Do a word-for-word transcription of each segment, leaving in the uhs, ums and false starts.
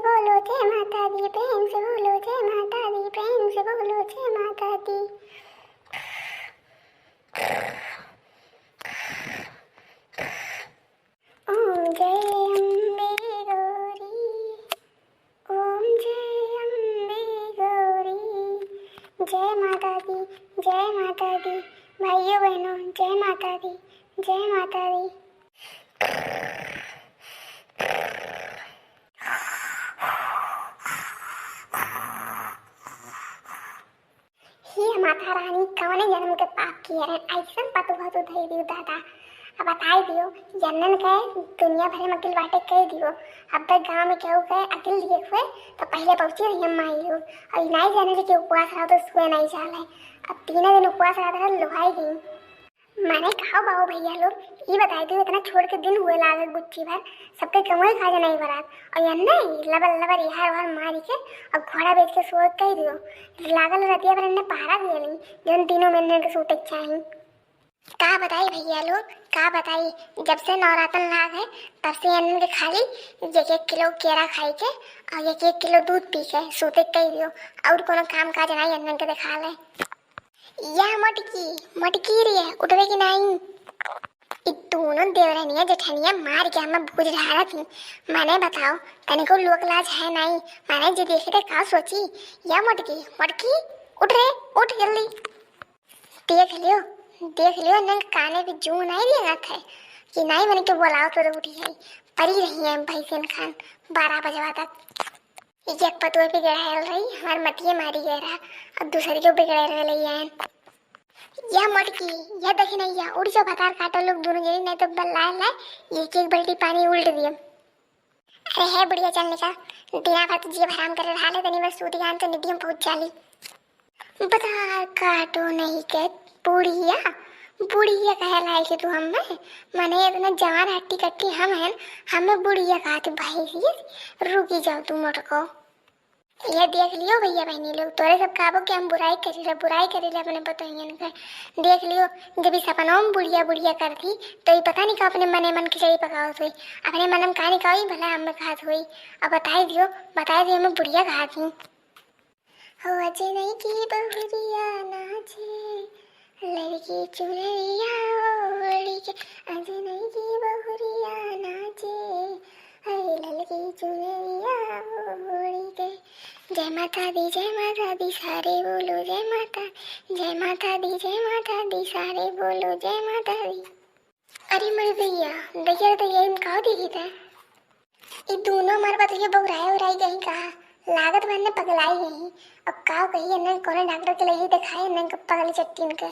बोलो जय माता दी, प्रेम से बोलो जय माता दी, प्रेम से बोलो जय माता दी। ओम जय अम्बे गौरी, ओम जय अम्बे गौरी। जय माता दी, जय माता दी। भाइयों बहनों, जय माता दी, जय माता दी। हे माता रानी, कवने जन्म के पाप किहे रहेन, अइसन पतोह तू धइ दिउ दादा। अब बताइ दिउ, यन्नन के दुनिया भरे में अकिल बाटे कहि दिउ। अब तक गाँव में केहू के अकिल दिए हुए तो पहिले पहुँची रही हम माई लोग। अउर नाहीं जाने कि उपवास रहो तो सुए नाहीं जाले। अब तीने दिन उपवास रहत रहे, लोहाई गई। माने कहो बाबू भइया लोग, ई बताइ दिउ, इतना छोड़ के दिन हुए लागे गुच्ची भर, सबके कमोए खा जाना ही बरात। अउर यन्ने लबर लबर इहर उहर मारी के अउर घोड़ा बेच के सोए कहि दिउ। लागल रतिया भर इन्ने पहरा दिए नहीं, जौन दिनों में इन्ने के सूते के चाही। का बताई भइया लोग, का बताई, जब से नवरातन लाग है, तब से इन्ने के खाली एक एक किलो केरा खाई के अउर एक एक किलो दूध पी के सूते कहि दिउ, अउर कोनो काम काज नाहीं इन्ने के देखा ले। या मोटकी, मोटकी रे, उठबे कि नाहीं? ई दोनों देवरनिया जेठनिया मार के हमें भूज ढारत ही। माने बताओ, तनिको लोक लाज है नाहीं? माने जे देखे ते का सोची? या मोटकी, मोटकी, उठ रे, उठ जल्दी। देख लियो, देख लियो, इन्हन काने पे जूं नाहीं रेंगत है कि नाहीं मन के बोलाओ तो उठी है। परी रही है भैंसिन खान बारह बजवा तक। एक पतोह बिगड़ायल रही, हमार मतिये मारी गए रहा, अब दूसरी के बिगड़ायल रहे ले आयन। या मोटकी, या दखिनैया, उठ जाओ, भतार काटो लोग दोनों जने, नाहीं तो बल्लाए लाए एक एक बाल्टी पानी उल्ट दियम। अरे हे बुढ़िया, चल निकल, दिना भर तो जियब हराम करे रहा ले, तनी बस सूती जान तो निदियम पहुँच जाली। भतार काटो नहीं के बुढ़िया, बुढ़िया कहे लायक है तू हमें, माने इतना जवान हट्टी कट्टी हम हैं, हमें बुढ़िया कहत भाई, रुकी जाओ तू मोटको। ये देख लियो भइया बहिनी लोग, तोरे सब कहबो कि हम बुराई करीले, बुराई करीले अपने पतोहियन के। देख लियो, जब ई सपनों में बुढ़िया बुढ़िया करती, तो ई पता नहीं का अपने मने मन खिचड़ी पकावत होई। अपने मन में का नहीं का होई, भला हमें खात होई। अब बताई दियो, बताई दियो, हमें बुढ़िया कहा थी। हो अजनई की बहुरिया नाचे, ललकी चुनरिया ओढ़ी के, अजनई की बहुरिया नाचे, अरे ललकी चुनरिया ओढ़ी के। जय माता दी, जय माता दी, सारे बोलो जय माता, जय माता दी, जय माता दी, सारे बोलो जय माता दी। अरे मोरे दैया, दैया रे दैया, इम का देखी थे? ई दोनों हमार बतैया बौराए उराई गई कहा, लागत बा इन्हें पगलाई गई। अब का कही, इन्हें कोनो डॉक्टर के लिए दिखाए, इन्हें के पगली चट्टीन के।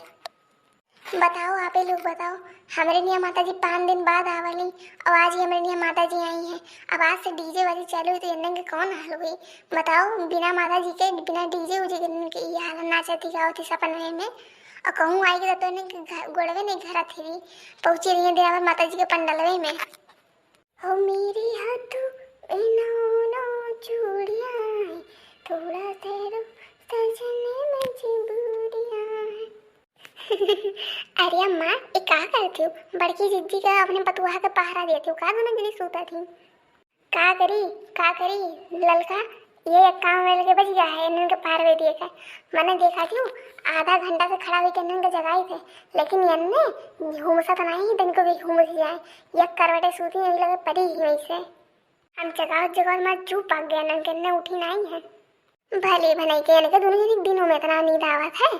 बताओ, आपे लोग बताओ, हमरे निया माता जी पाँच दिन बाद आवली, और आज ही हमरे निया माता जी आई हैं। अब आज से डीजे वाजे चालू हुई तो इन्हें के कौन हाल हुई? बताओ, बिना माता जी के, बिना डीजे उजे के इन्हें के ये हाल, नाचती गावती सपनवे में, और कहूँ आई के तो इन्हें के घ-, गोड़वे नहीं घरत ही, पहुँची रही है दिन भर माता जी के पंडलवे में। ओ मेरे हाथों इन्होंने चूड़ियाँ हैं, थोड़ा ठहरो सजने मजबूरियाँ हैं। अरे अम्मा, ये का करती हो? बड़की जिज्जी का अपने पतुआ के पहरा देती हो का? दोनों जनी सूता थी। का करी, का करी ललका, ये एक काम मिल के बच गया है, इन्हन के पार वे दिए का। मैंने देखा क्यों, आधा घंटा से खड़ा हुई के इन्हन के जगाई थे, लेकिन यन्ने घूमसा तो नहीं, दिन को भी घूमस जाए, एक करवटे सूती नहीं लगे पड़ी ही वैसे। हम जगाओ जगाओ मार चुप पक गया, इन्हन के इन्ने उठी नहीं है। भले भले के इनके दोनों जनी दिनों में इतना नींद आवत है।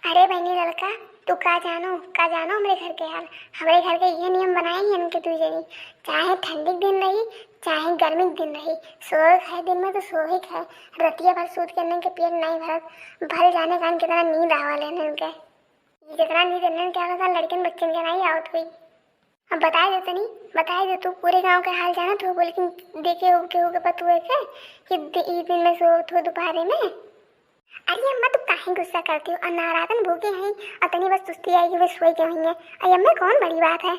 अरे बहनी ललका, तू का जानो, का जानो हमरे घर के हाल। हमरे घर के ये नियम बनाए ही इनके दुई जनी, चाहे ठंडी के दिन रही, चाहे गर्मी के दिन रही, सोए के है दिन में तो सोए के है, रतिया भर सूत के इनके पेट नहीं भरत, भल जाने कान कितना नींद आवा ले इनके। ये जितना नींद इनके आवत है, लड़कन बच्चन के नहीं आवत हुई। अब बताए दे तनी, बताए दे तू, पूरे गांव के हाल जानत हो, लेकिन देखे हो केहू के पतुए के कि दि-, ई दिन में सोत हो दोपहरे में। अरे अम्मा, तू काहे गुस्सा करती हो? और नवरातन भूखे हैं और तनी बस सुस्ती आई कि वे सोए के हुई हैं। अरे अम्मा, कौन बड़ी बात है?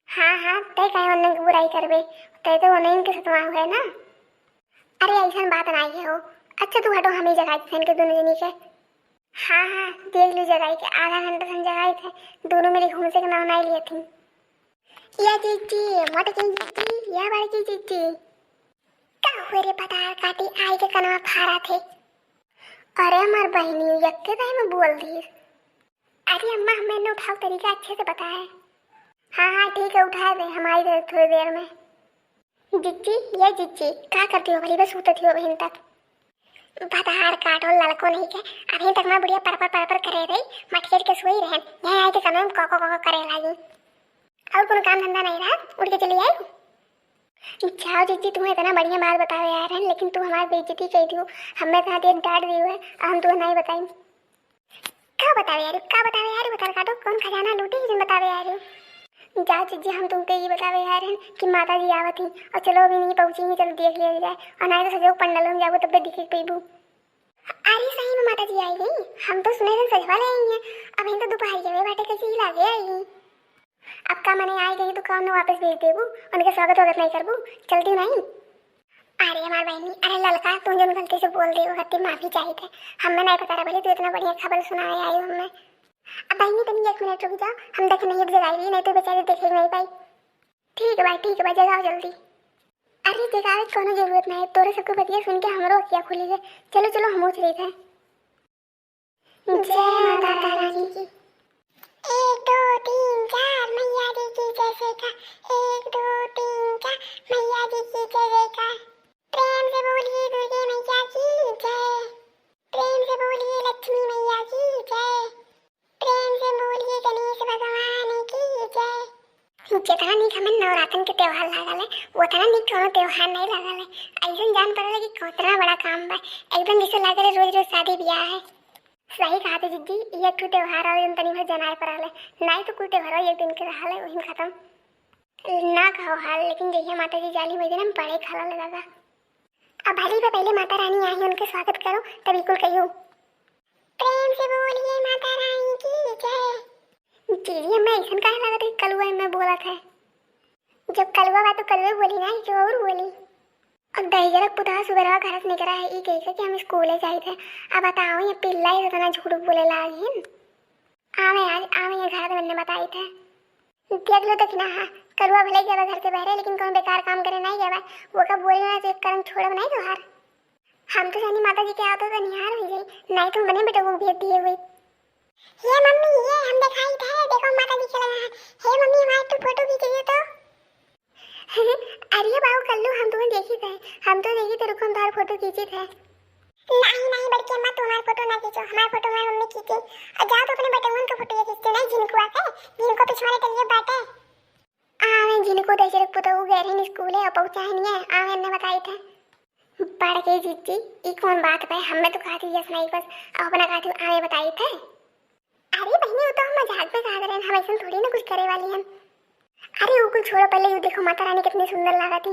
हाँ, हाँ, तय काहे उन्हन की बुराई करबे? तय तो उन्हन के सतवा हुए ना। अरे ऐसन बात नहीं है हो। अच्छा तू हटो, हम ही जगाई थे इनके दोनों जनी के। हाँ, हाँ, देख ली जगाई के, आधा घंटा से हम जगाई थे, दोनों मेरी घूम से के नाम नहीं लिए थी। या जीजी, मोटकी जीजी, या बड़की जीजी। का हुए रे भतार काटी, आई के कनवा फारा थे। अरे हमार बहिनी, यक्के दाई में बोल दी। अरे अम्मा, हमें न उठाओ, तरीका अच्छे से बताए। हाँ, हाँ, ठीक है, उठाए दे, हम आई दे थोड़ी देर में। जिज्जी, ये जिज्जी, का करती हो भली, बस उठती हो बहन तक। भतार काटो लड़को नहीं के, अभी तक मैं बुढ़िया पर पर पर पर करे रही, मटकेट के सोई रहन, यहाँ आई के समय में को को को को करे लागी। और कोनो काम धंधा नहीं रहा, उठ के चली आई। जाओ जिज्जी, तुम्हें इतना बढ़िया बात बतावे यार है, लेकिन तू हमारी बेइज्जती कर दियो। हमें इतना देर डांट दियो है, अब हम तुम्हें नहीं बताएं। का बतावे यार, का बतावे यार, भतार काटो, कौन खजाना लूटी है, जिन बतावे यार। जाओ जिज्जी, हम तुमके ये बतावे यार हैं कि माता जी आवत ही, और चलो अभी नहीं पहुँची ही, चलो देख लिया जाए, और नहीं तो सजो पंडाल में जाओ तब भी दिखे पेबू। अरे सही में माता जी आई गई, हम तो सुने रहन सजवा ले आई हैं, अभी तो दोपहर के बाटे, कैसे ही लागे आई। अब का मने आई गई तो कौन वापस भेज देबू, उनके स्वागत वगत नहीं करबू, चलती नहीं। अरे हमार बहनी, अरे ललका, तू जौन गलती से बोल दे, वो गलती माफी चाहिए थे, हमें नहीं पता रहा भले तू इतना बढ़िया खबर सुनावे आई हमें। अब बहनी तनी एक मिनट रुक जाओ, हम देख नहीं जगाई, नहीं तो बेचारी देखे नहीं पाई। ठीक बा, ठीक बा, जगाओ जल्दी। अरे जगावे के कोनो जरूरत नहीं, तोरे सबके बतिया सुन के हमरो अखिया खुली है। चलो चलो, हम उठ रही थे। जय माता रानी की। एक दो तीन चार, मैया जी की जय जयकार। एक दो तीन चार, मैया जी की जय जयकार। प्रेम से बोलिए दुर्गे मैया की जय। प्रेम से बोलिए लक्ष्मी मैया की जय। प्रेम से बोलिए गणेश भगवान की जय। जितना नीक हमें नवरातन के त्योहार लागल है, उतना नीक कोनो त्योहार नहीं लागल है। ऐसन जान पड़ल है कि कितना बड़ा काम बा। एकदम जैसे लागल है रोज रोज शादी ब्याह है। सही कहा थे जिज्जी, ये एक ठो त्योहार और जौन तनी भर जनाए पड़ल है, नहीं तो कुल त्योहार एक दिन के रहल है, वही में खत्म। ना कहो हाल, लेकिन जहिया माता जी जाली वही दिन हम बड़े खाला लगा। अब भली पे पहले माता रानी आई, उनके स्वागत करो, तभी कुल कहियो। प्रेम से बोलिए माता रानी की जय। दीदी, हमें ऐसन काहे लागत है कि कलुआ में बोलत है? जब कलुआ बा तो कलुआ बोली ना, कि और बोली। अब दहिजरक पुतवा सुबेरवा घर से निकरा है, ई कह के कि हम स्कूले जाइत है। अब बताओ, ये पिल्ला ही इतना झूठ बोले लागिन। आवे आज, आवे ये घर में बताइत है। देख लो, देखी ना, हाँ, कलुआ भले गया बा घर से बहरे, लेकिन कोनो बेकार काम करे नहीं गया बा। वो का बोली ना, तो एक करम छोड़ब नहीं तोहार। हम तो जानी माता जी के आवत तो निहार हो जाई, नहीं तो मने बेटा को भेज दिए हुए। हे मम्मी, ये हम देखाई थे, देखो माता जी चला है। हे मम्मी, हमारे तो फोटो खींच दियो तो। अरे बाबू कल्लू, हम तुम्हें देखी थे, हम तो देखी थे, रुको हम तुम्हारा फोटो खींची थे। नहीं नहीं बड़की अम्मा, तुम्हारा फोटो ना खींचो, हमारा फोटो हमारी मम्मी खींची। और जाओ तो अपने बेटवन का फोटो खींचते नहीं, झिनकुआ के, झिनको पिछवाड़े टलिए बाटे। आवे झिनको दहिजरक पुतहु गए रहन स्कूले और पहुँचा है नहीं है, आवे हमने बताई थे। पड़ गई जिज्जी, ई कौन बात बा? हमें तो कहती यस नहीं बस, अब अपना कहती आवे बताई थे। अरे बहनी, वो तो हम मजाक में कहत रहन, हम ऐसन थोड़ी ना कुछ करे वाली हन। अरे वो कुल छोड़ो, पहले यू देखो माता रानी कितनी सुंदर लागत ही।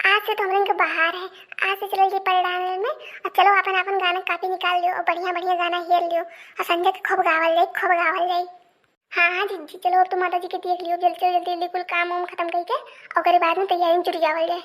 आज से तो हमरे इनके बाहर है, आज से चलो जी पंडाल में और चलो अपन अपन गाना कापी निकाल लियो और बढ़िया बढ़िया गाना हेर लियो और संजय के खूब गावल जाई, खूब गावल जाई। हाँ हाँ जिज्जी, चलो अब तो माता जी के देख लियो, जल्दी चलो, जल्दी जल्दी कुल काम वाम खत्म करके और ओकरे बाद में तैयारी में जुट जावल जाए।